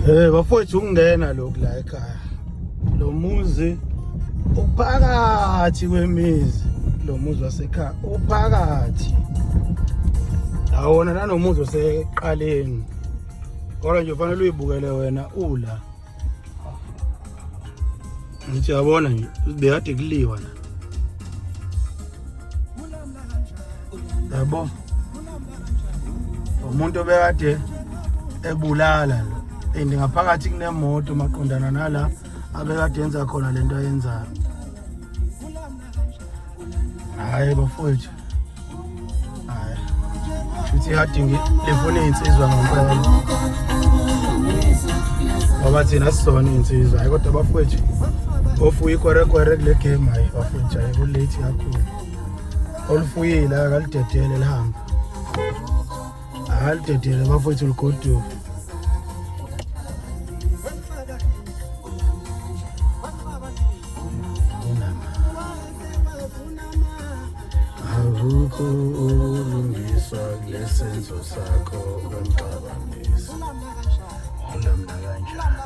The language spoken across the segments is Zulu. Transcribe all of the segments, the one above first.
Eh bafowethu ukungena lokhu la ekhaya. Lo muzi uphakathi kwemizi, lo muzi wasekhaya uphakathi. Awona nanomuzi oseqaleni. Kodwa nje ufanele uyibukele wena ula. Ngithi yabona nje bekade kuliwa la. Yabo. Umuntu obekade ebulala lo. And ngaphakathi kunemoto maqondana nala abekade yenza khona lento ayenzayo. Hayi bafowethu. Hayi. Shuthi ihadingi lifuna iy'nsizwa ngempela. Ngoba thina sisona iy'nsizwa, hayi kodwa bafowethu ofuye ikwerekwere kule game hayi bafowethu hayi kulate kakhulu. Olufuyile akalidedele lihambe. Akalidedele bafowethu ligoduke. Akukho ubulungiswa kulesenzo sakho wemxabanisi. Ulamla kanjani?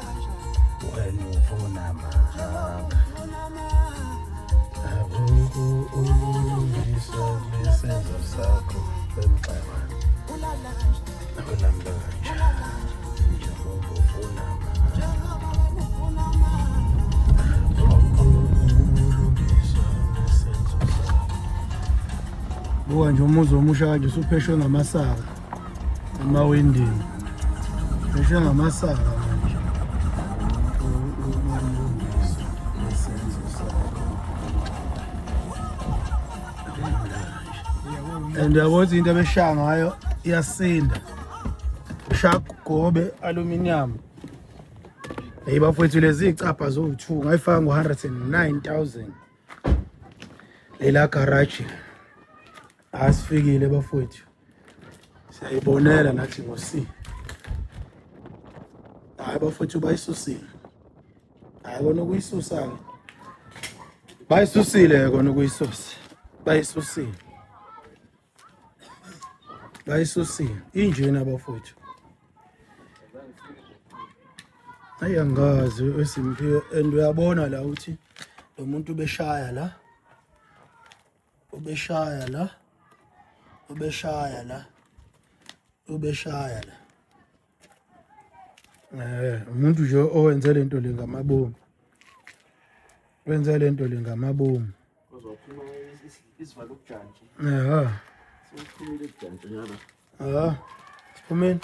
Wena ufuna amanga. Akukho ubulungiswa kulesenzo sakho wemxabanisi. Ulamla kanjani? Njengoba ufuna amanga. Akukho ubulungiswa kulesenzo sakho. Buka nje umuzi omusha kanje usupheshwe ngamasaka emawindini. Pheshwe ngamasaka manje. Ubulungiswa kulesenzo sakho. And uyabona ukuthi into abeshaya ngayo iyasinda. Shaya gobe aluminium. Hey bafowethu lezi icabha zowu-2 ngayifaka ngo-109,000. Lela garage asifikile bafowethu. Siyayibonela nathi ngo-C. Hayi bafowethu bayisusile. Hayi kona ukuyisusa-ke. Bayisusile kona ukuyisusa. Bayisusile. Bayisusile. Injena bafowethu. Ayi angazi esimpiwe and uyabona la ukuthi lo muntu ubeshaya la. Ubeshaya la. Ubeshaya la. Ubeshaya la. Eh, umuntu nje owenze lento le ngamabomu. Wenze lento le ngamabomu. Uzophuma isivalo kujantshi. Aha. Sewuphumile kujantshi nyana. Ah. Siphumile.